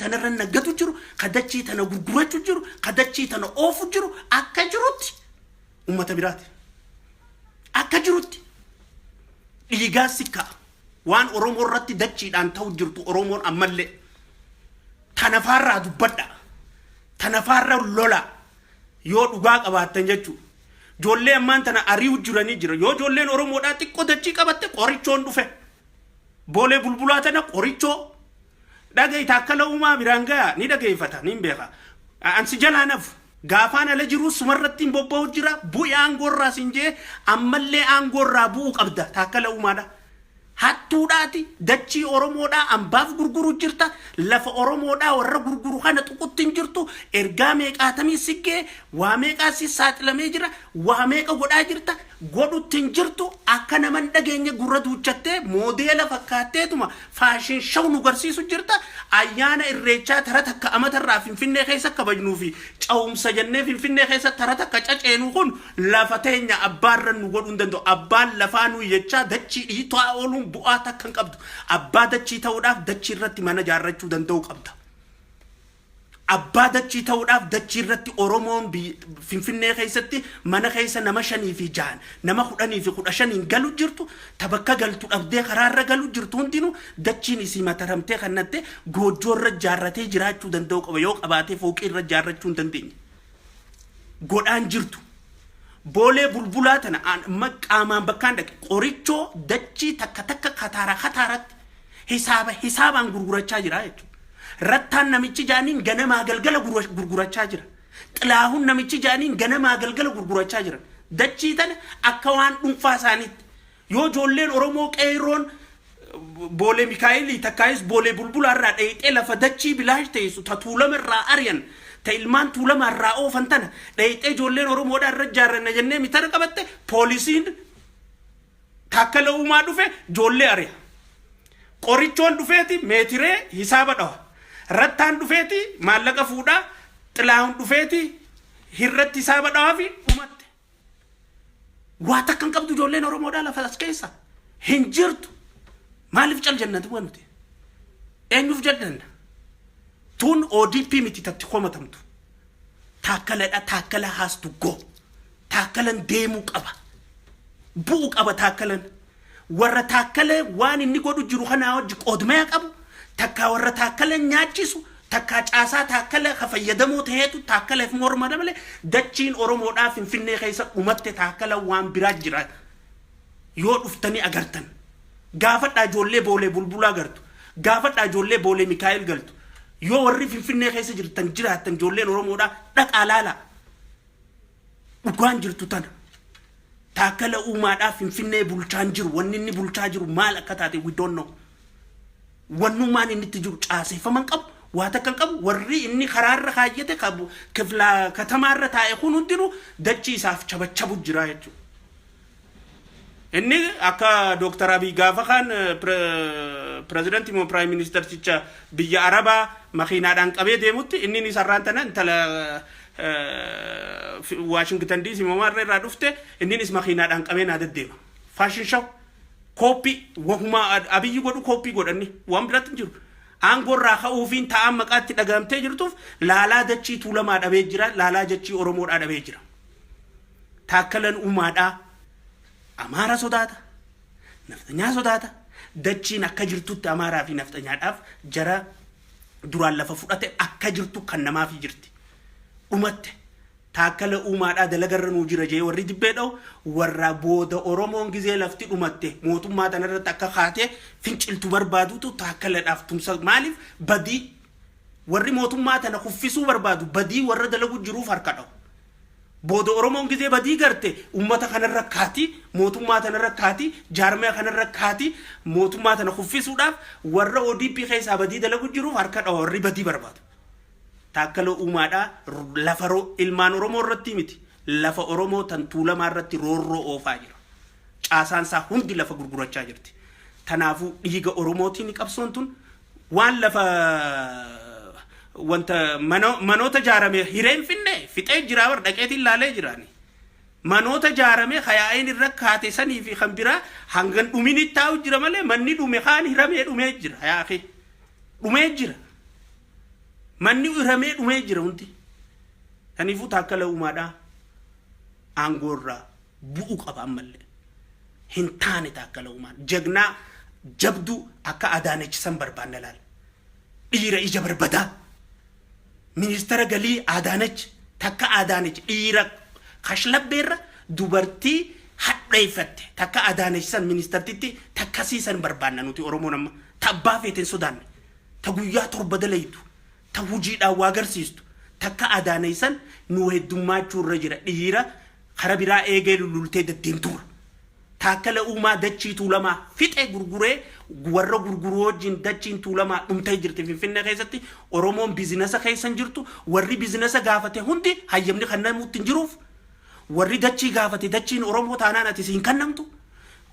tanarra naggatu jiru, ka dachii tana gurgurachuu jiru, ka dachii tana oofu jiru akka jirutti ummata biraati. Akka jirutti dhiigaa sikkaa waan Oromoo irratti dachiidhaan ta'u jirtu. Oromoon ammallee tanafaarraa dubbadha, tanafaarra lola yoo dhugaa qabaattan jechuudha. Ijoollee ammaan tana ari'u jiranii jira. Yoo ijoolleen Oromoodhaa xiqqoo dachii qabatte, Qorichoon dhufe. Boolee Bulbulaa tana Qorichoo. Dhaga'i, Taakkala Uumaa biraan gayaa ni dhageeffata, ni beeka. Ansi jalaa nafu. Gaafaan ala jiru sumarratti hin bobba'u jira. Bu'i aangoorraa sin jee, ammallee aangoorraa bu'uu qabda, Taakkala Uumaadha. Hattuudhaati dachii Oromoodhaa ambaaf gurguru jirta. Lafa Oromoodhaa warra gurguru kana tuqutti hin jirtu. Ergaa meeqaatamii siggee, waa meeqaa si saaxilamee jira, waa meeqa godhaa jirta, godhutti hin jirtu. Akka nama hin dhageenye gurra duuchattee moodeela fakkaatteetuma fashion show nu garsiisu jirta. Ayyaana Irreechaa tara takka amatarraa Finfinnee keessa kabajnuu fi ca'umsa jennee Finfinnee keessa tara takka caceenuu kun lafa teenya abbaarra nu godhuu hin danda'u. Abbaan lafaa nuyi jechaa dachii dhiitaa ooluun bu'aa takka hin qabdu. Abbaa dachii ta'uudhaaf dachii irratti mana ijaarrachuu danda'uu qabda. Abbaa dachii ta'uudhaaf dachii irratti Oromoon Finfinnee keessatti mana keessa nama shanii fi jahan, nama 10 fi 15n galu jirtu, ta bakka galtu dhabdee karaarra galu jirtu hundinuu dachiin isii mataramtee kannatte goojjoo irra ijaarratee jiraachuu danda'u qaba. Yoo qabaatee fooqii irra ijaarrachuu hin dandeenye. Godhaan jirtu. Boolee Bulbulaa tana qaamaan bakkaan dhaqe, Qorichoo dachii takka takka kataara kataaratti hisaaba hisaabaan gurgurachaa jira jechuudha. Rattaan namichi jaaniin ganamaa galgala gurgurachaa jira. Xilaahun namichi jaaniin ganamaa galgala gurgurachaa jira. Dachii tana akka waan dhuunfaa isaaniitti. Yoo ijoolleen Oromoo qeerroon Boolee Mikaa'elii takkaayis Boolee Bulbulaa irraa dheeyxee lafa dachii bilaash teessu, ta Tuulama irraa ari'an, ta ilmaan Tuulama irraa oofan tana dheeyxee ijoolleen Oromoodhaa irra ijaarranna jennee mitara qabatte, poolisiin Taakkala Uumaa dhufe ijoollee ari'a. Qorichoon dhufeeti meetiree hisaaba dhawa. Rattaan dhufeeti maallaqa fuudhaa. Xilaahun dhufeeti hirratti hisaaba dhawaa fi dhumatte. Waa takka hin qabdu ijoolleen Oromoodhaa lafa as keessa. Hin jirtu. Maaliif cal jennati nuti? Eenyuuf jedhanna? Tun ODP miti tatti komatamtu. Taakkaladha. Taakkala has to go. Taakkalan deemuu qaba. Bu'u qaba Taakkalan. Warra Taakkalee waan inni godhu jiru kanaa wajji qoodmaya qabu, takkaa warra Taakkalan nyaachisu, takkaa caasaa Taakkala ka fayyadamoo ta'eetu Taakkaleef morma malee dachiin Oromoodhaa Finfinnee keessa dhumatte. Taakkala waan biraa jira. Yoo dhuftanii agartan. Gaafadhaa ijoollee Boolee Bulbulaa gartu. Gaafadhaa ijoollee Boolee Mikaa'el galtu. Yoo warri Finfinnee keessa jirtan jiraattan, ijoolleen Oromoodhaa dhaqaa laalaa. Dhugaan jirtu tana. Taakkala Uumaadhaa Finfinnee bulchaan jiru, wanni inni bulchaa jiru maal akka taate we don't know. Wannummaan inni itti jiru caaseeffama hin qabu, waa takka hin qabu. Warri inni karaarra kaayyate kiflaa katamaarra taa'e kun hundinuu dachii isaaf chabachabu jira jechuudha. Inni akka Dooktar Abiy gaafa kaan pirezidantii moo prime ministerticha biyya Arabaa makiinaadhaan qabee deemutti, inni ni sarraan tana intala Waashingtan DC moo maarra irraa dhufte inninis makiinaadhaan qabee naa deddeema. Fashion show copy, wahuma Abiyyi godhu copy godhanni, waan biraatti hin jiru. Aangoo irraa ka'uufiin ta'aan maqaatti dhagahamtee jirtuuf laalaa dachii Tuulamaa dhabee jira, laalaa dachii Oromoodhaa dhabee jira. Taakkalan Uumaadhaa Amaara sodaata, nafxanyaa sodaata. Dachiin akka jirtutti Amaaraa fi nafxanyaadhaaf jara duraan lafa fudhate akka jirtu kan namaafi jirti. Dhumatte. Taakkala Uumaadhaa dalagarra nuu jira jee warri dibbee dha'u warra booda Oromoon gizee lafti dhumatte mootummaa tanarratti akka kaatee finciltu barbaadutu Taakkaladhaaf tumsa. Maaliif badii warri mootummaa tana kuffisuu barbaadu badii warra dalagu jiruuf harka dha'u. Booda Oromoon gizee badii garte uummata kanarra kaati, mootummaa tanarra kaati, jaarmaya kanarra kaati, mootummaa tana kuffisuudhaaf warra ODP keessaa badii dalagu jiruuf harka dhawa warri badii barbaadu. Taakkala Uumaadhaa lafa ilmaan Oromoo irratti miti, lafa Oromoo tan Tuulamaa irratti roorroo oofaa jira. Caasaan isaa hundi lafa gurgurachaa jirti. Tanaafuu dhiiga Oromootiin qabsoon tun waan lafa wanta manoota jaarame hireen finne fixee jiraa bar, dhaqeetiin laalee jiraani. Manoota jaarame hayaa'iin irra kaate sanii fi kan biraa hangan dhumini taa'u jira malee manni dhume kaan hiramee dhumee jira, hayaaqi dhumee jira. Manni hiramee dhumee jira hundi. Kaniifuu Taakkala Uumaadhaa aangoo irraa bu'uu qaba ammallee. Hin taane Taakkala Uumaan. Jagnaa jabduu akka Adaanech san barbaanna laala. Dhiira ija barbadaa. Ministeera galii Adaanech takka Adaanech dhiira kashlabbeerra dubartii hadheeffatte takka Adaanech san ministeertitti takkasii san barbaanna nuti Oromoon amma. Ta abbaa feete hin sodaanne. Ta guyyaa 7 dalaydu. Ta hujiidhaan waa agarsiistu. Takka Adaanech san nu heddummaachuu irra jira dhiira kara biraa eegee lullultee deddeemtuurra. Taakkala Uumaa dachii Tuulamaa fixe gurguree warra gurguru wajjin dachiin Tuulamaa dhumtee jirti. Finfinnee keessatti Oromoon bizinasa keessa hin jirtu. Warri bizinasa gaafate hundi hayyamni kennamuutti hin jiruuf. Warri dachii gaafate dachiin Oromoo taanaan ati siin kennamtu.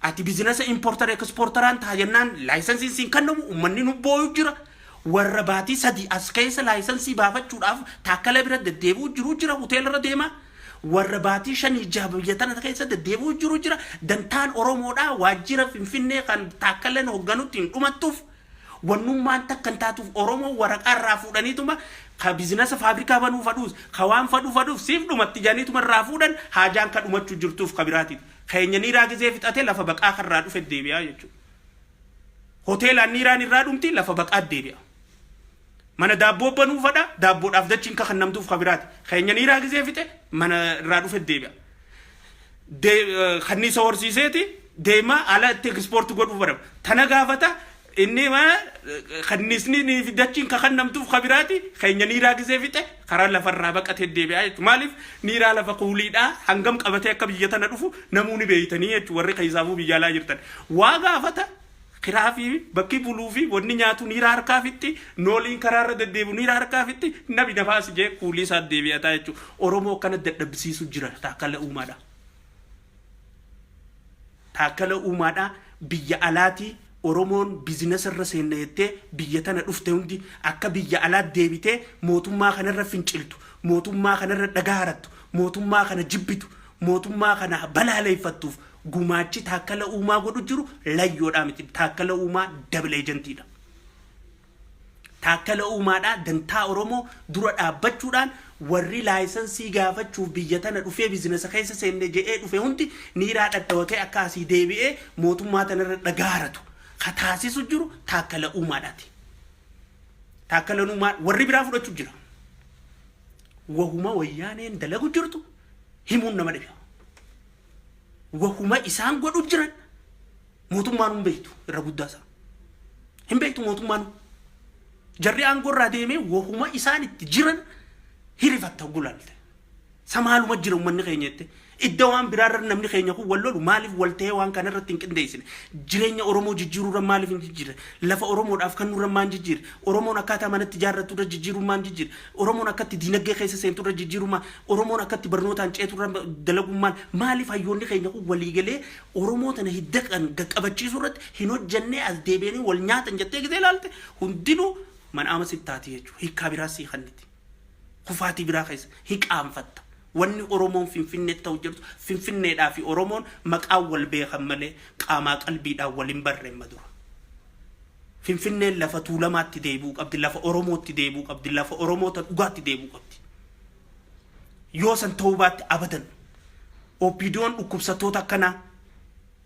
Ati bizinasa importer exporteraan ta'a jennaan laayisansiin siin kennamu. Uummanni nu booyu jira. Warra baatii 3 as keessa laayisansii baafachuudhaaf Taakkala bira deddeebi'u jiru jira, hoteelarra deemaa. Warra baatii 5 6 biyya tana keessa deddeebi'u jiru jira. Dantaan Oromoodhaa waajjira Finfinnee kan Taakkaleen hoogganutti hin dhumattuuf. Wannummaan takka hin taatuuf Oromoo waraqaa irraa fuudhaniituma ka bizinasa faabrikaa banuu fadhuus ka waan fadhu fadhuuf siif dhumatti jedhaniituma irraa fuudhan, haajaan ka dhumachuu jirtuuf ka biraatiif. Keenya niiraa gizee fixate lafa baqaa karraa dhufe deebi'aa jechuudha. Hoteelaan niiraan irraa dhumti, lafa baqaa deebi'a. Mana daabboo banuu fadha, daabboodhaaf dachiin ka kennamtuuf ka biraati. Keenya niiraa gizee fixe mana irraa dhufe deebi'a. Kanniisa horsiiseeti deema, ala itti ekspoorti godhuu baraba. Tana gaafata inni kanniisni fi dachiin ka kennamtuuf ka biraati. Keenya niiraa gizee fixe karaa lafarraa baqatee deebi'a jechuudha. Maaliif niiraa lafa kuuliidhaa hangam qabatee akka biyya tana dhufu namuu ni beeytanii jechuudha, warri keessaafuu biyya alaa jirtan. Waa gaafata, kiraa fi bakki buluu fi wanni nyaatu niiraa harkaa fixxi, nooliin karaarra deddeebi'u niiraa harkaa fixxi, nabi nafaas jee kuulii isaa deebi'ataa jechuudha. Oromoo akkana dadhabsiisu jira Taakkala Uumaadha. Taakkala Uumaadha biyya alaatii Oromoon bizinasa irra seenna jettee biyya tana dhufte hundi akka biyya alaa deebitee mootummaa kanarra finciltu, mootummaa kanarra dhagaa harattu, mootummaa kana jibbitu, mootummaa kana balaaleeffattuuf gumaachi Taakkala Uumaa godhu jiru layyoodhaa miti. Taakkala Uumaa double agentiidha. Taakkala Uumaadhaa dantaa Oromoo dura dhaabbachuudhaan warri laayisansii gaafachuuf biyya tana dhufee bizinasa keessa seenne je'ee dhufe hundi niiraa dhadhawatee akka asii deebi'ee mootummaa tanarra dhagaa haratu ka taasisu jiru Taakkala Uumaadhaati. Taakkala Uumaa warri biraa fudhachuu jira. Wahuma Wayyaaneen dalagu jirtu himuun nama dhiba. Wahuma isaan godhu jiran mootummaan hin beektu, irra guddaa isaa. Hin beektu mootummaan. Jarri aangoo irraa deemee wahuma isaan itti jiran hirifatta gulaalte. Samaaluma jira uummanni keenya jette. Idda waan biraarra namni keenya kun wal lolu maaliif wal ta'ee waan kana irratti hin qindeessine? Jireenya Oromoo jijjiiruurra maaliif hin jijjiirre? Lafa Oromoodhaaf kennuurra maal jijjiirre? Oromoon akkaataa manatti ijaarratturra jijjiiruu maal jijjiirre? Oromoon akkatti diinagdee keessa seenturra jijjiiruu maal? Oromoon akkatti barnootaan ceeturra dalaguu maal? Maaliif hayyoonni keenya kun waliigalee Oromoo tana hidda kan qabachiisuu irratti hin hojjannee as deebi'anii wal nyaatan jettee gisee ilaalte hundinuu man'aama sittaati jechuudha. Hiikkaa biraa sii kenniti. Kufaatii biraa keessa hin qaanfatta. Wanni Oromoon Finfinnee ta'u jirtu, Finfinneedhaa fi Oromoon maqaan wal beekan malee qaamaa qalbiidhaan wal hin barre amma dura. Finfinneen lafa Tuulamaatti deebi'uu qabdi, lafa Oromootti deebi'uu qabdi, lafa Oromoota dhugaatti deebi'uu qabdi. Yoo san ta'uu baatte abadan OPDOn dhukkubsattoota akkanaa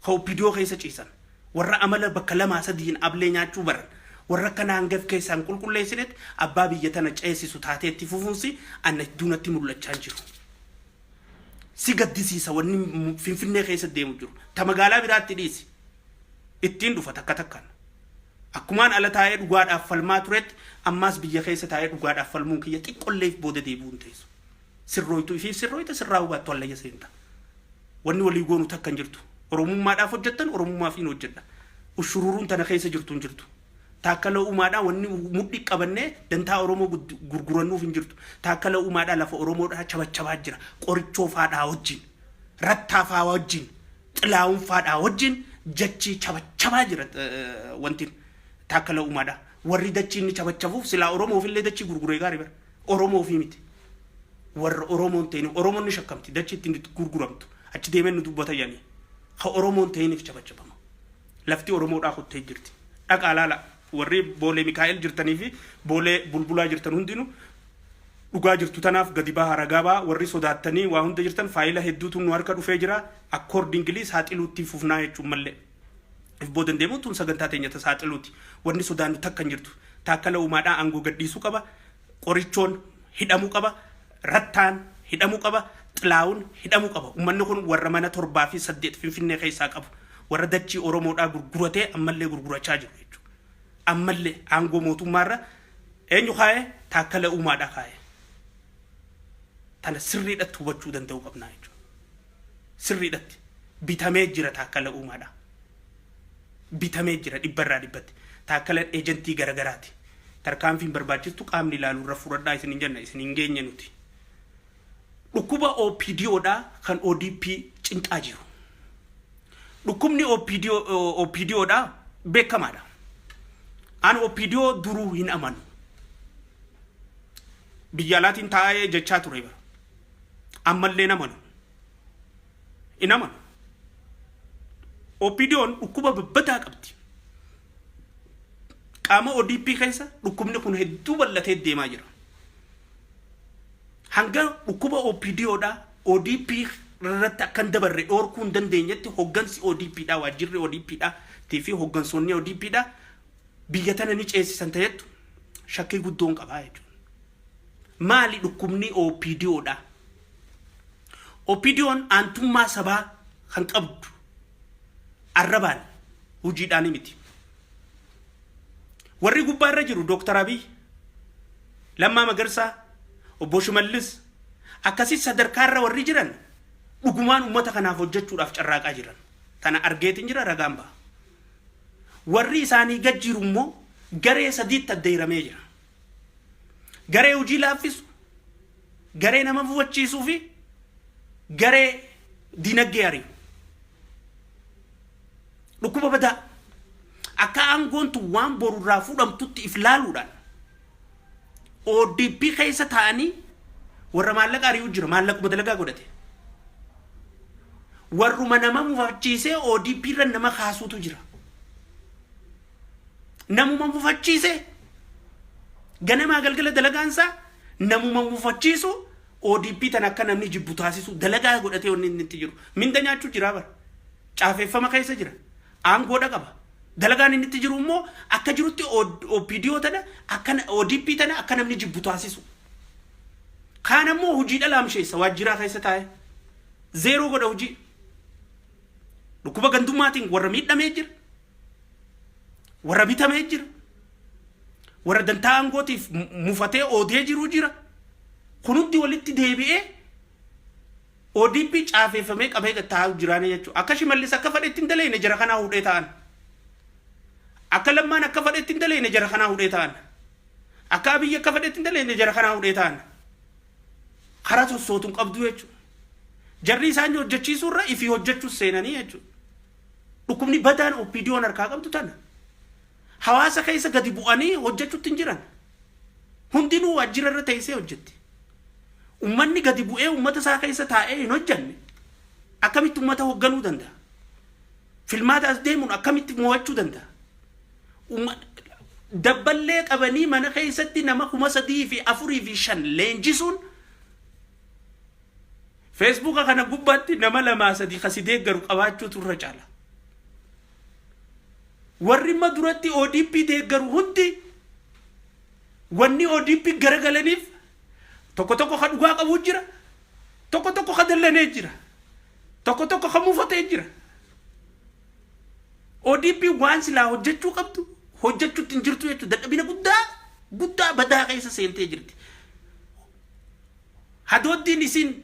ka OPDO keessa ciisan, warra amala bakka lamaa sadiin ablee nyaachuu baran, warra akkanaa hangaf keessaan qulqulleessinetti abbaa biyya tana ceesisu taateetti fufuunsi anna hedduu natti mul'achaa hin jiru. Si gaddisiisa wanni Finfinnee keessa deemu jiru. Ta magaalaa biraatti dhiisi. Ittiin dhufa takka takkaan. Akkumaan ala taa'ee dhugaadhaaf falmaa turetti ammaas biyya keessa taa'ee dhugaadhaaf falmuun kiyya xiqqolleef booda deebi'uu hin teessu. Sirrooytu ifiif sirrooyta, sirraa hubattu hallayya seenta. Wanni walii goonu takka hin jirtu. Oromummaadhaaf hojjettan, Oromummaaf hin hojjedha. Ushururuun tana keessa jirtu hin jirtu. Taakkala Uumaadhaa wanni mudhi qabannee dantaa Oromoo gurgurannuuf hin jirtu. Taakkala Uumaadhaa lafa Oromoodhaa chabachabaa jira. Qorichoo faadhaa wajjin, Rattaa faa wajjin, Xilaawun faadhaa wajjin jachii chabachabaa jira wanti Taakkala Uumaadhaa. Warri dachii inni chabachabuuf silaa Oromoof illee dachii gurguree gaarii bara. Oromoofii miti. Warra Oromoon ta'in Oromoon ni shakkamti dachii ittiin gurguramtu achi deemee nu dubbata jedhanii. Ka Oromoon ta'iniif chabachabama. Lafti Oromoodhaa kuttee jirti. Dhaqaa laala. Warri Boolee Mikaa'el jirtanii fi Boolee Bulbulaa jirtan hundinuu dhugaa jirtu tanaaf gadi baha, ragaa baha. Warri sodaattanii waa hunda jirtan, faayila hedduutu nu harka dhufee jira. Accordingly saaxiluutti fufnaa jechuun mallee. If boodan deemuu tun sagantaa teenya ta saaxiluuti. Wanni sodaannu takka hin jirtu. Taakkala Uumaadhaa aangoo gadhiisuu qaba. Qorichoon hidhamuu qaba. Rattaan hidhamuu qaba. Xilaawun hidhamuu qaba. Uummanni kun warra mana torbaa fi saddeet Finfinnee keessaa qabu. Warra dachii Oromoodhaa gurguratee ammallee gurgurachaa jiru jechuudha. Ammallee aangoo mootummaarra eenyu kaa'ee? Taakkala Uumaadhaa kaa'ee. Tana sirriidhatti hubachuu danda'uu qabnaa jechuudha. Sirriidhatti bitamee jira Taakkala Uumaadhaa. Bitamee jira dhibbarraa dhibbatti. Taakkalaan eejantii garagaraati. Tarkaanfiin barbaachistu qaamni ilaalu irra fudhadhaa isin hin jenna, isin hin geenye nuti. Dhukkuba OPDOdhaa kan ODP cinqaa jiru. Dhukkubni OPDOdhaa beekamaadha. An OPDO duruu hin amanu. Biyya alaatiin taa'ee jechaa ture bara. Ammallee hin amanu. Hin amanu. OPDOn dhukkuba babbadaa qabdi. Qaama ODP keessa dhukkubni kun hedduu bal'atee deemaa jira. Hanga dhukkuba OPDOdhaa ODP irratti akka hin dabarre dhoorkuu hin dandeenyetti, hoggansi ODPdhaa, waajjirri ODPdhaa fi hoggansoonni ODPdhaa biyya tana ni ceesisan ta'ettu shakkii guddoon qabaa jechuudha. Maali dhukkubni OPDOdhaa? OPDOn aantummaa sabaa kan qabdu arrabaan, hojiidhaan miti. Warri gubbaa irra jiru, Dooktar Abiy, Lammaa Magarsaa, Obbo Shimallis, akkasii sadarkaa irra warri jiran dhugumaan uummata kanaaf hojjechuudhaaf carraaqaa jiran. Tana argeetiin jira, ragaan ba'a. Warri isaanii gad jiru immoo garee sadiitti adda hiramee jira. Garee hojii laaffisu, garee nama hubachiisuu fi garee dinagdee ari'u. Dhukkuba badaa. Akka aangoon tun waan borurraa fudhamtutti if laaluudhaan ODP keessa taa'anii warra maallaqa ari'u jira, maallaquma dalagaa godhate. Warruma nama mufachiisee ODP irra nama kaasuutu jira. Namuma mufachiisee ganamaa galgala dalagaan isaa namuma mufachiisu, ODP tan akka namni jibbu taasisu dalagaa godhatee wanni inni itti jiru. Minda nyaachuu jira bara. Caafeeffama keessa jira. Aangoodha qaba. Dalagaan inni itti jiru immoo akka jirutti OPDO tana akka ODP tana akka namni jibbu taasisu. Kaan ammoo hojii dhalaamsheessa, waajjiraa keessa taa'e. Zeeroo godha hojii. Dhukkuba gandummaatiin warra miidhamee jira. Warra bitamee jira. Warra dantaa aangootiif mufatee oodee jiru jira. Kun hundi walitti deebi'ee ODP caafeeffamee qabee taa'u jiraanii jechuudha. Akka Shimallis akka fedhetti hin daleene, jara kanaa hudhee ta'an. Akka Lammaan akka fedhetti hin daleene, jara kanaa hudhee ta'an. Akka Abiyyi akka fedhetti hin daleene, jara kanaa hudhee ta'an. Karaa sossootuun qabdu jechuudha. Jarri isaan hojjechiisuu irra ifii hojjechuus seenanii jechuudha. Dhukkubni badaan OPDOn harkaa qabdu tana. Hawaasa keessa gadi bu'anii hojjechuutti hin jiran. Hundinuu waajjira irra teessee hojjetti. Uummanni gadi bu'ee uummata isaa keessa taa'ee hin hojjenne akkamitti uummata hoogganuu danda'a? Filmaata as deemuun akkamitti mo'achuu danda'a? Dabballee qabanii mana keessatti nama 3000 fi 4 fi 5 leenjisuun, Feesbuuka kana gubbaatti nama lamaa sadii kasi deeggaru qabaachuutu irra caala. Warri imma duratti ODP deeggaru hundi wanni ODP garagalaniif tokko tokko ka dhugaa qabu jira, tokko tokko ka dallanee jira, tokko tokko ka mufatee jira. ODP waan silaa hojjechuu qabdu hojjechuutti hin jirtu jechuudha. Dadhabina guddaa guddaa badaa keessa seentee jirti. Hadooddiin isin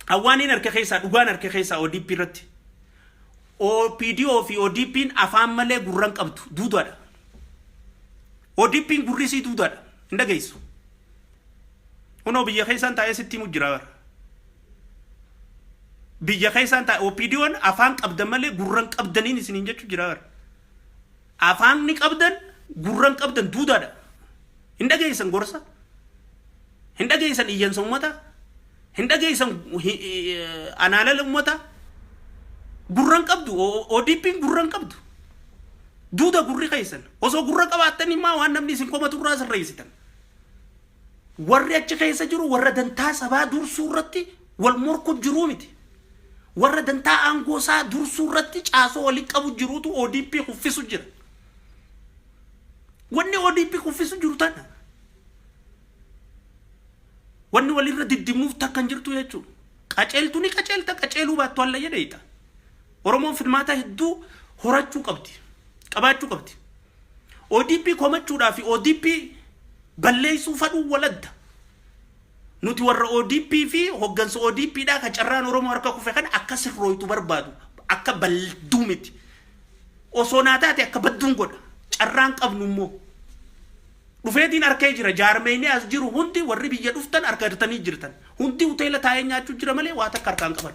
awwaaniin harka keessaa, dhugaan harka keessaa ODP irratti. OPDO fi ODP'n afaan malee gurran qabdu, duudaadha. ODP'n gurri isii duudaadha. Hin dhageessu. Kunoo biyya keessaan taa'ee sitti himu jira bara. Biyya keessaan taa'ee OPDO'n afaan qabdan malee gurran qabdaniin isiniin jechuu jira bara. Afaan ni qabdan, gurran qabdan, duudaadha. Hin dhageessan gorsa. Hin dhageessan iyyansa uummataa. Hin dhageessan anaalala uummataa. Gurran qabdu, ODP'n gurran qabdu. Duuda gurri keessan. Osoo gurra qabaattan immoo waan namni isin komatu irraa sirreessitan. Warri achi keessa jiru warra dantaa sabaa dursuu irratti wal morku jiruu miti. Warra dantaa aangoo isaa dursuu irratti caasoo walitti qabu jiruutu ODP kuffisu jira. Wanni ODP kuffisu jiru tana. Wanni walirra diddimuuf takka hin jirtu jechuudha. Qaceeltu ni qaceelta, qaceeluu baattu hallayya dheeyxa. Oromoon filmaata hedduu horachuu qabdi. Qabaachuu qabdi. ODP komachuudhaa fi ODP balleessuu fadhuu waladda. Nuti warra ODP fi hoggansa ODP dhaa ka carraan Oromoo harka kufe kana akka sirrooytu barbaadu. Akka balduu miti. Osoo naa taate akka badduun godha. Carraan qabnu immoo. Dhufeetiin arkee jira. Jaarmeeyni as jiru hundi warri biyya dhuftan argatanii jirtan. Hundi hoteela taa'ee nyaachuu jira malee waa takka harkaan qaban.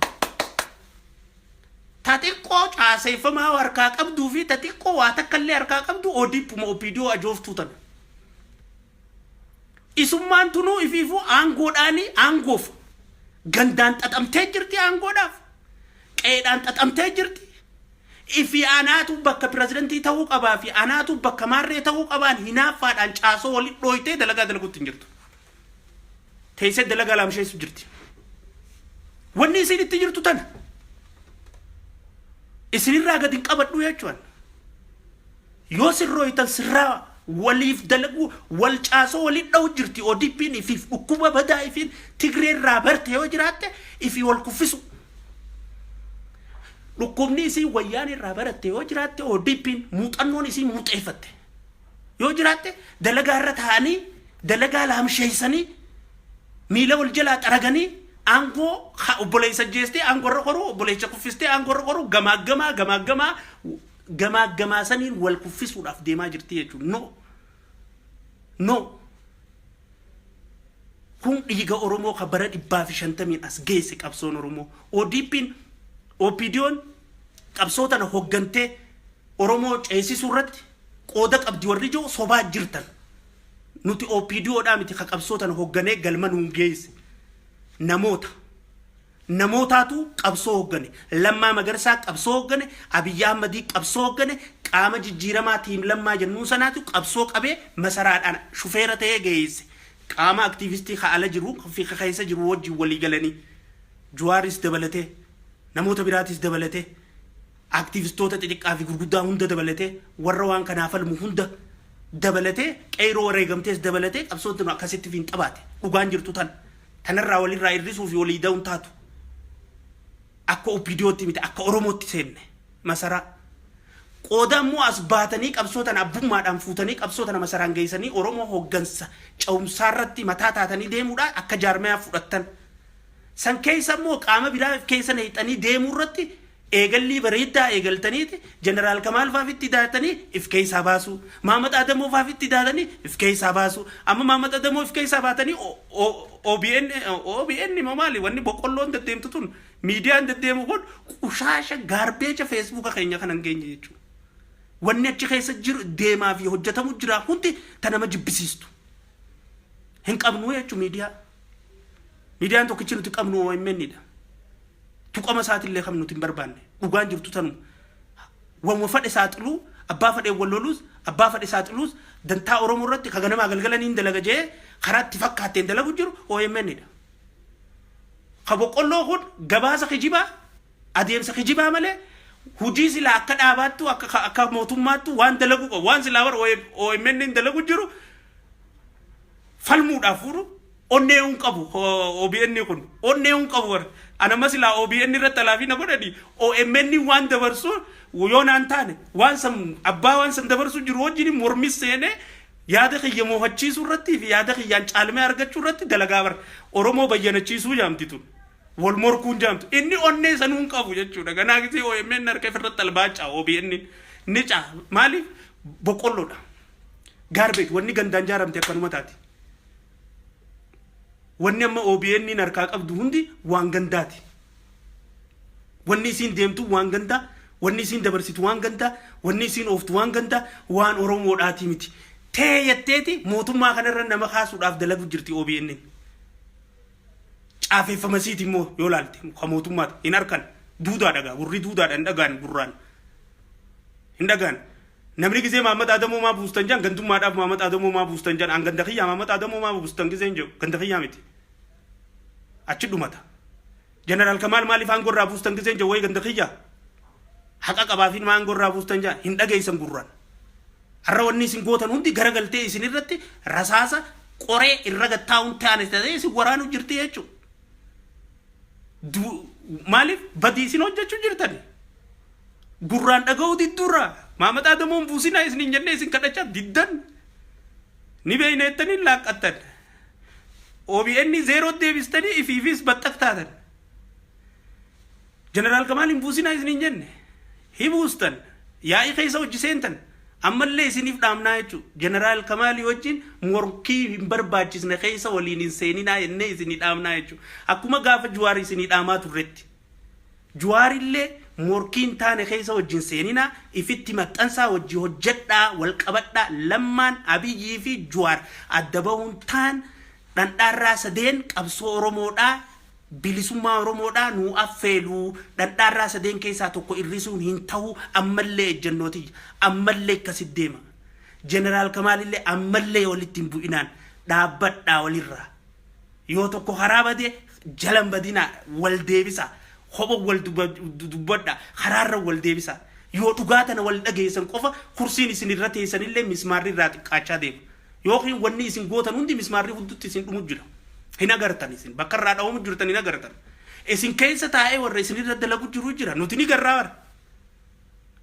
Ta xiqqoo caaseeffamaa harkaa qabduu fi ta xiqqoo waa takka illee harkaa qabdu ODPuma OPDO ajooftuu tana. Isummaan tunuu ifiifuu aangoodhaanii aangoof gandaan xaxamtee jirti aangoodhaaf. Qe'eedhaan xaxamtee jirti. Ifi anaatu bakka pirezidantii ta'uu qabaa fi anaatu bakka maarree ta'uu qabaan hinaaffaadhaan caasoo walitti dhooytee dalagaa dalaguutti hin jirtu. Teessee dalagaa laamsheessu jirti. Wanni isin itti jirtu tana. Isinirraa gadi hin qabadhu jechuun. Yoo sirrooytan sirraa waliif dalaguu wal caasoo walitti dha'u jirti ODP'n ifiif dhukkuba badaa ifiin Tigreerraa barte yoo jiraatte ifii wal kuffisu. Dhukkubni isiin wayyaan irraa baratte yoo jiraatte, ODP'n muuxannoon isiin muuxeeffatte yoo jiraatte, dalagaa irra taa'anii dalagaa laamsheessanii miila wal jalaa xaraganii aangoo obboleessa jeestee aangoo irra koruu, obboleessa kuffistee aangoo irra koruu, gamaaggamaa gamaaggamaa gamaaggamaa saniin wal kuffisuudhaaf deemaa jirti jechuudha. No. No. Kun dhiiga Oromoo ka bara 150n as geesse qabsoon Oromoo. ODP'n OPDO'n qabsoo tana hoggantee Oromoo ceesisuu irratti qooda qabdi warri jiru sobaa jirtan. Nuti OPDOdhaa miti ka qabsoo tana hogganee galma nuun geesse. Namoota. Namootaatu qabsoo hoggane. Lammaa Magarsaa qabsoo hoggane, Abiyyi Ahmadii qabsoo hoggane, qaama jijjiiramaa team Lammaa jennuun sanaatu qabsoo qabee masaraadhaan shufeera ta'ee geesse. Qaama aktiivistii ka ala jiru fi ka keessa jiru wajjin walii galanii. Juwaaris dabalatee, namoota biraatis dabalatee, aktiivistoota xixiqqaa fi gurguddaa hunda dabalatee, warra waan kanaa falmu hunda dabalatee, qeeroo wareegamtees dabalatee qabsoon tun akkasitti fiinxa baate. Dhugaan jirtu tana. Tanarraa walirraa hir'isuu fi walii da'uun taatu. Akka OPDOtti miti, akka Oromootti seenne masaraa. Qooda immoo as baatanii qabsoo tana abbummaadhaan fuutanii qabsoo tana masaraan geessanii Oromoo hoggansa ce'umsaa irratti mataa taatanii deemuudhaan akka jaarmayaa fudhattan. San keessa immoo qaama biraa keessa neexanii deemuu irratti eegallii bareeddaa eegaltaniiti Jeneraal Kamaal faafitti daatanii if keessaa baasuu. Maamad Adamoo faafitti daatanii if keessaa baasuu. Amma Maamad Adamoo if keessaa baatanii OBN OBN moo maali wanni boqqolloon deddeemtu tun, miidiyaan deddeemu kun qushaasha garbage Feesbuuka keenya kana hin geenye jechuudha. Wanni achi keessa jiru deemaa fi hojjetamu jira hundi ta nama jibbisiistu. Hin qabnu jechuudha miidiyaa. Miidiyaan tokkichi nuti qabnu OMN dha. Tuqama isaatillee kan nuti hin barbaanne. Dhugaan jirtu tanuma. Wanuma fadhe saaxiluu, abbaa fadheen wal loluus, abbaa fadhe saaxiluus, dantaa Oromoo irratti ka ganamaa galgala niin dalaga jee karaa itti fakkaatteen dalagu jiru OMN dha. Ka boqqolloo kun gabaasa kijibaa, adeemsa kijibaa malee hujii silaa akka dhaabaattu akka mootummaattu waan dalagu qabu, waan silaa bara OMN hin dalagu jiru falmuudhaaf fuudhu onnee hin qabu. OBN kun onnee hin qabu. Bara ana silaa OBN irratti alaafii na godhani OMN waan dabarsu yoo naan taane, waan san abbaa waan san dabarsu jiru wajjin mormis seenee yaada kiyya moohachiisuu irratti fi yaada kiyyaan caalmee argachuu irratti dalagaa bara Oromoo bayyanachiisuu jaamti tun wal morkuun jaamtu inni onnee sanuu hin qabu jechuudha. Ganaa gisee OMN harka ifirratti albaacaa OBN ni caa. Maaliif? Boqqolloodha. Garbage. Wanni gandaan jaaramte akkanuma taati. Wanni amma OBN harkaa qabdu hundi waan gandaati. Wanni isiin deemtu waan gandaa, wanni isiin dabarsitu waan gandaa, wanni isiin ooftu waan gandaa, waan Oromoodhaati miti. Tee jetteeti mootummaa kanarra nama kaasuudhaaf dalagu jirti OBN. Caafeeffamasiiti immoo yoo laalte kan mootummaati hin harkan duudaa dhagaa, gurri duudaadha, hin dhagaan, gurraan hin dhagaan. Namni gizee Mahammad Adamoo maa buustan jedhan, gandummaadhaaf Mahammad Adamoo maa buustan jedhan. An ganda kiyyaa Mahammad Adamoo maa buustan gizeen jedhu ganda kiyyaa miti. Achi dhumata. Jeneraal Kamaal maaliif aangoo irraa buustan gizeen jedhu, wayi ganda kiyyaa. Haqa qabaafin maa aangoo irraa buustan jedhan, hin dhageessan gurraan. Har'a wanni isin gootan hundi garagaltee isin irratti rasaasa qoree irra gattaa'uun ta'an ta'ee isin waraanuu jirti jechuudha. Maaliif badii isin hojjechuu jirtani? Gurraan dhaga'uu didduurraa Mahammad Adamoon buusinaa isin hin jennee isin kadhachaa diddan, ni beeyna jettanii laaqqattan. OBN zeeroo deebistanii ifiifis baxxaq taatan. Jeneraal Kamaal hin buusinaa isin hin jenne. Hi buustan. Yaa'ii keessa hojii seentan. Ammallee isiniif dhaamnaa jechuudha. Jeneraal Kamaalii wajjin morkii hin barbaachisne keessa waliin hin seeninaa jennee isinii dhaamnaa jechuudha. Akkuma gaafa Juwaar isinii dhaamaa turretti. Juwaarillee morkii hin taane keessa wajjin seeninaa, ifitti maxxansaa, wajji hojjedhaa, wal qabadhaa. Lammaan, Abiyyii fi Juwaar adda bahuun taan dhandhaarraa sadeen qabsoo Oromoodhaa, bilisummaa Oromoodhaa nuu affeeluu. Dhandhaarraa sadeen keessaa tokko irrisuun hin ta'u. Ammallee ejjennootiyya, ammallee akkasit deema. Jeneraal Kamaalillee ammallee walitti hin bu'inaan, dhaabbadhaa walirraa. Yoo tokko karaa bade jalan badinaa, wal deebisa, kopha wal dubbadha, karaarra wal deebisa. Yoo dhugaa tana wal dhageessan qofa, kursiin isin irra teessanillee mismaarri irraa xiqqaachaa deema. Yookiin wanni isin gootan hundi mismaarri huddutti isin dhumu jira. Hin agartan, isin bakka irraa dhawamu jirtan hin agartan. Isin keessa taa'ee warra isin irra dalagu jiru jira. Nuti ni garraa bara.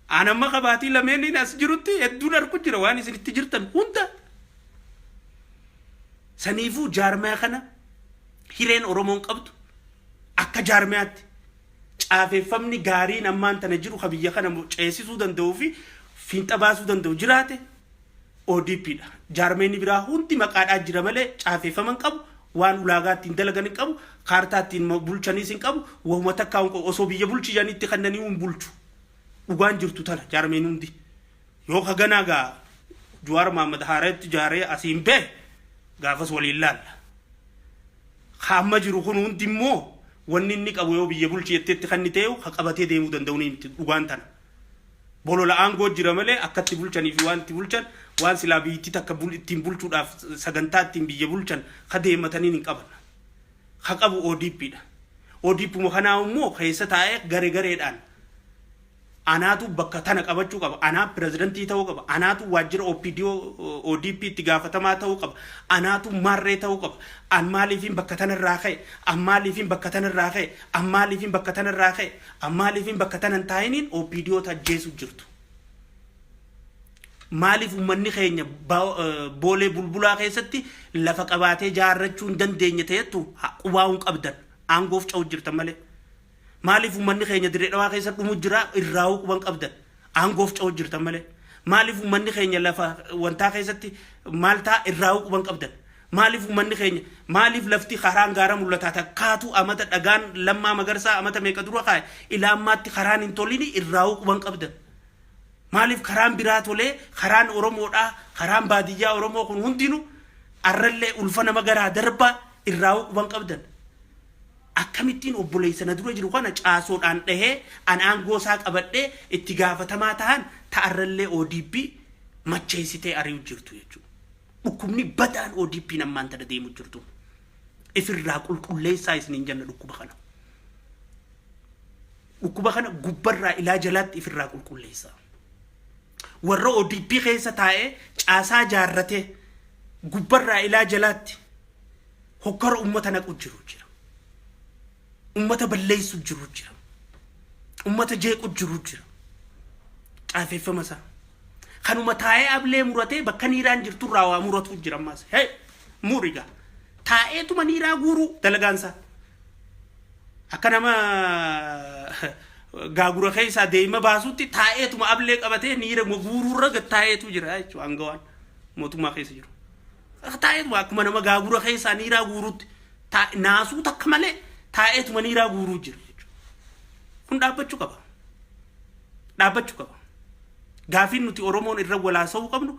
An amma qabaatii lameen as jirutti hedduun arku jira waan isin itti jirtan hunda. Saniifuu jaarmaya kana hireen Oromoon qabdu akka jaarmayaatti caafeffamni gaariin ammaan tana jiru ka biyya kana ceesisuu danda'uu fi fiinxa baasuu danda'u jiraate ODP dha. Jaarmeenni biraa hundi maqaadhaa jira malee caafeffama hin qabu, waan ulaagaa ittiin dalagan hin qabu, kaartaa ittiin bulchaniis hin qabu, wahuma takkaa hin qabu. Osoo biyya bulchiyanii itti kannanii hin bulchu. Dhugaan jirtu tana jaarmeen hundi. Yoo ka ganaa gaa Juwaar Mahammad Haareetti jaaree asiin bahe, gaafas waliin laalla. Ka amma jiru kun hundi immoo wanni inni qabu yoo biyya bulchi jetteetti kan inni ta'e ka qabatee deemuu danda'u ni miti, dhugaan tana. Bolola aangoo jira malee akkatti bulchanii fi waan itti bulchan, waan silaa biyyittii takka ittiin bulchuudhaaf sagantaa ittiin biyya bulchan ka deemataniin hin qaban. Ka qabu ODP dha. ODP kanaa immoo keessa taa'ee gare gareedhaan anaatu bakka tana qabachuu qaba, anaa pirezidantii ta'uu qaba, anaatu waajjira OPDO ODP itti gaafatamaa ta'uu qaba, anaatu maarree ta'uu qaba, an maaliifin bakka tanarraa ka'e, an maaliifin bakka tanarraa ka'e, an maaliifin bakka tanarraa ka'e, an maaliifin bakka tana hin taa'iniin OPDO tajjeesu jirtu. Maaliif uummanni keenya Boolee Bulbulaa keessatti lafa qabaatee jaarrachuu hin dandeenye ta'ettu qubaa'uun qabdan, aangoof ca'u jirtan malee. Maaliif uummanni keenya Dirree Dhawaa keessa dhumu jira, irraa'uu quban qabdan, aangoof ca'u jirtan malee. Maaliif uummanni keenya lafa wantaa keessatti maal ta'a, irraa'uu quban qabdan. Maaliif uummanni keenya, maaliif lafti karaan gaara mul'ataa takkaatu amata dhagaan Lammaa Magarsaa amata meeqa dura kaa'e ilaa ammaatti karaan hin tolini, irraa'uu quban qabdan. Maaliif karaan biraa tolee, karaan Oromoodhaa, karaan baadiyyaa Oromoo kun hundinuu arrallee ulfa nama garaa darbaa, irraa'uu quban qabdan. Akkamittiin obboleessa na dura jiru kana caasoodhaan dhahee an aangoo isaa qabadhee itti gaafatamaa tahan ta'arrallee ODP macheessitee ari'u jirtu jechuudha. Dhukkubni badaan ODP'n ammaan tana deemu jirtu. Ifirraa qulqulleessaa isiniin jenna dhukkuba kana. Dhukkuba kana gubbarraa ilaa jalaatti ifirraa qulqulleessaa. Warra ODP keessa taa'ee caasaa jaarratee gubbarraa ilaa jalaatti hokkara ummata naqu jiru jira. Ummata balleessu jiru jira. Ummata jeequ jiru jira. Caafeeffama isaa. Kanuma taa'ee ablee muratee bakka niiraan jirturraa waa muratu jira ammaas. Hee, murigaa. Taa'eetuma niiraa guuruu dalagaan isaa. Akka nama gaagura keessaa deema baasutti taa'eetuma ablee qabatee niira guuruurra gad taa'eetu jira jechuudha aangawaan mootummaa keessa jiru. Taa'eetuma akkuma nama gaagura keessaa niiraa guurutti naasuu takka malee taa'eetuma niiraa guuruu jira jechuudha. Kun dhaabbachuu qaba. Dhaabbachuu qaba. Gaafiin nuti Oromoon irra walaasa'uu qabnu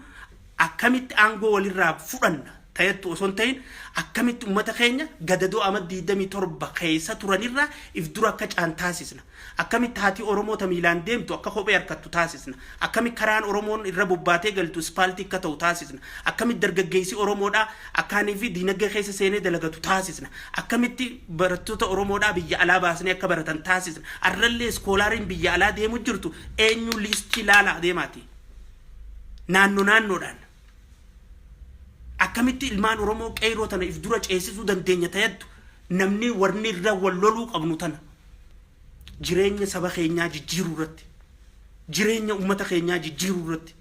akkamitti aangoo walirraa fudhanna. Tayattu osoo hin ta'in akkamitti ummata keenya gadadoo ama 27 keessa turanirraa if dura akka caan taasisna. Akkamitti haati Oromoo ta miilaan deemtu akka kophee harkattu taasisna. Akkamitti karaan Oromoon irra bobbaatee galtu ispaaltii akka ta'u taasisna. Akkamitti dargaggeessi Oromoodhaa akkaanii fi diinagdee keessa seenee dalagatu taasisna. Akkamitti barattoota Oromoodhaa biyya alaa baasnee akka baratan taasisna. Arrallee iskoolaariin biyya alaa deemu jirtu eenyu liistii laalaa deemaati. Naanno naannoodhaan. Akkamitti ilmaan Oromoo qeeyroo tana if dura ceesisuu dandeenya tayattu namni warni irra wal loluu qabnu tana. Jireenya saba keenyaa jijjiiruu irratti, jireenya ummata keenyaa jijjiiruu irratti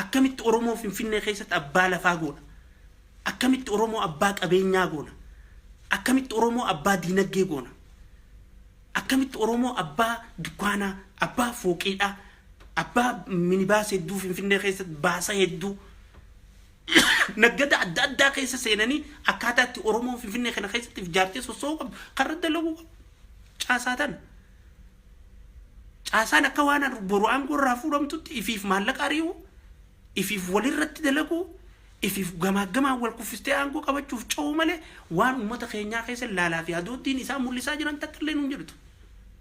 akkamitti Oromoo Finfinnee keessatti abbaa lafaa goona? Akkamitti Oromoo abbaa qabeenyaa goona? Akkamitti Oromoo abbaa diinaggee goona? Akkamitti Oromoo abbaa dukkaanaa, abbaa fooqiidhaa, abbaa minibaas hedduu Finfinnee keessatti baasa hedduu naggada adda addaa keessa seenanii akkaataa itti Oromoon Finfinnee kana keessatti if jaartee sossoo'uu qabdu karra dalaguu qabdu. Caasaa tana. Caasaan akka waan boru aangoo irraa fuudhamtutti ifiif maallaqa ari'uu, ifiif walirratti dalaguu, ifiif gamaa gamaan wal kuffistee aangoo qabachuuf ce'uu malee waan uummata keenyaa keessa laalaa fi hadooddiin isaan mul'isaa jiran takka illee nuun jirtu.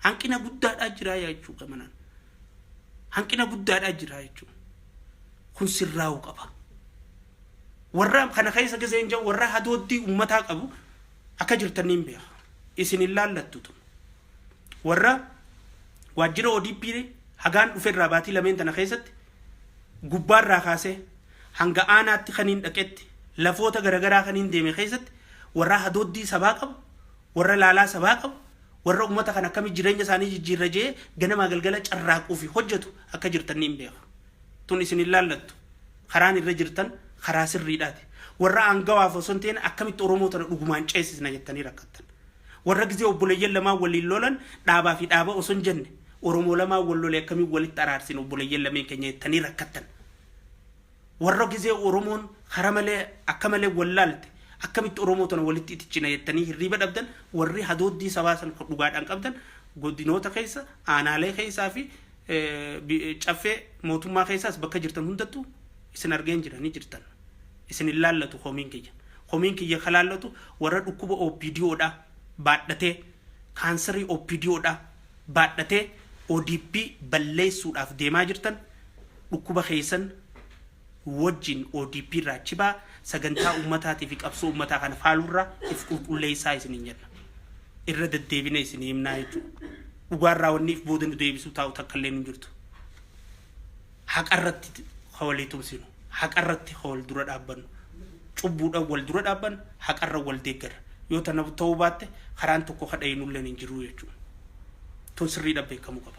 Hanqina guddaadhaa jira jechuu gamanaan. Hanqina guddaadhaa jira jechuudha. Kun sirraa'uu qaba. Warra kana keessa giseen jiru warra hadooddii uummataa qabu akka jirtan niin beeka. Isin hin laallattu tun. Warra waajjira ODP hagaan dhuferraa baatii lameen tana keessatti gubbaarraa kaasee hanga aanaatti kaniin dhaqetti lafoota garagaraa kaniin deeme keessatti warra hadooddii sabaa qabu, warra laalaa sabaa qabu, warra uummata kana akkamitti jireenya isaanii jijjiirra jee ganamaa galgala carraaquu fi hojjetu akka jirtan niin beeka. Tun isin hin laallattu. Karaan irra jirtan karaa sirriidhaati. Warra aangawaaf osoo hin ta'in akkamitti Oromoo tana dhugumaan ceesisna jettanii rakkattan. Warra gizee obboleeyyan lamaan waliin lolan dhaabaa fi dhaaba osoo hin jenne Oromoo lamaan wal lole akkamiin walitti araarsina obboleeyyan lameen keenya jettanii rakkattan. Warra gizee Oromoon kara malee akka malee wallaalte akkamitti Oromoo tana walitti itichina jettanii hirriiba dhabdan warri hadooddii sabaa san dhugaadhaan qabdan godinoota keessa aanaalee keessaa fi caffee mootummaa keessaas bakka jirtan hundattuu isin argeen jira ni jirtan. Isin hin laallatu komiin kiyya. Komiin kiyya ka laallatu warra dhukkuba OPDOdha baadhatee kaansarii OPDOdha baadhatee ODP balleessuudhaaf deemaa jirtan dhukkuba keessan wajjin ODP irraa achi baa sagantaa ummataatii fi qabsoo ummataa kana faaluurraa if qulqulleessaa isiniin jenna. Irra deddeebine isinii himnaa jechuudha. Dhugaarraa wanni if booda nu deebisuu taa'u takka illee hin jirtu. Haqa irratti ka walii tumsinu, haqa irratti ka wal dura dhaabbannu, cubbuudhaan wal dura dhaabbannu, haqa irra wal deeggarra. Yoo tana ta'uu baatte karaan tokko ka dhayinulleen hin jiru jechuudha. Tun sirriidhaan beekamuu qaba.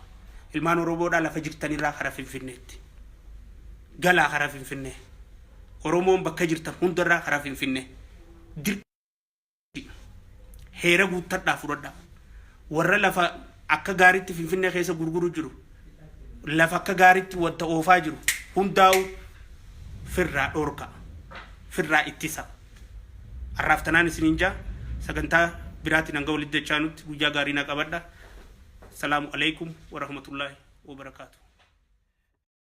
Ilmaan Oromoodhaa lafa jirtanirraa kara Finfinneetti. Galaa karaa Finfinnee. Oromoon bakka jirtan hundarraa karaa Finfinnee. Dirqii heera guuttadhaa fudhadhaa. Warra lafa akka gaariitti Finfinnee keessa gurguru jiru, lafa akka gaariitti wanta oofaa jiru hundaa'u firraa dhoorka, firraa ittisa. Har'aaf tanaan isiniin jaa sagantaa biraatiin hanga walitti dachaanutti guyyaa gaarii na qabadha. Salaamu alaikum wa rahmatullaahi wa barakaatuh.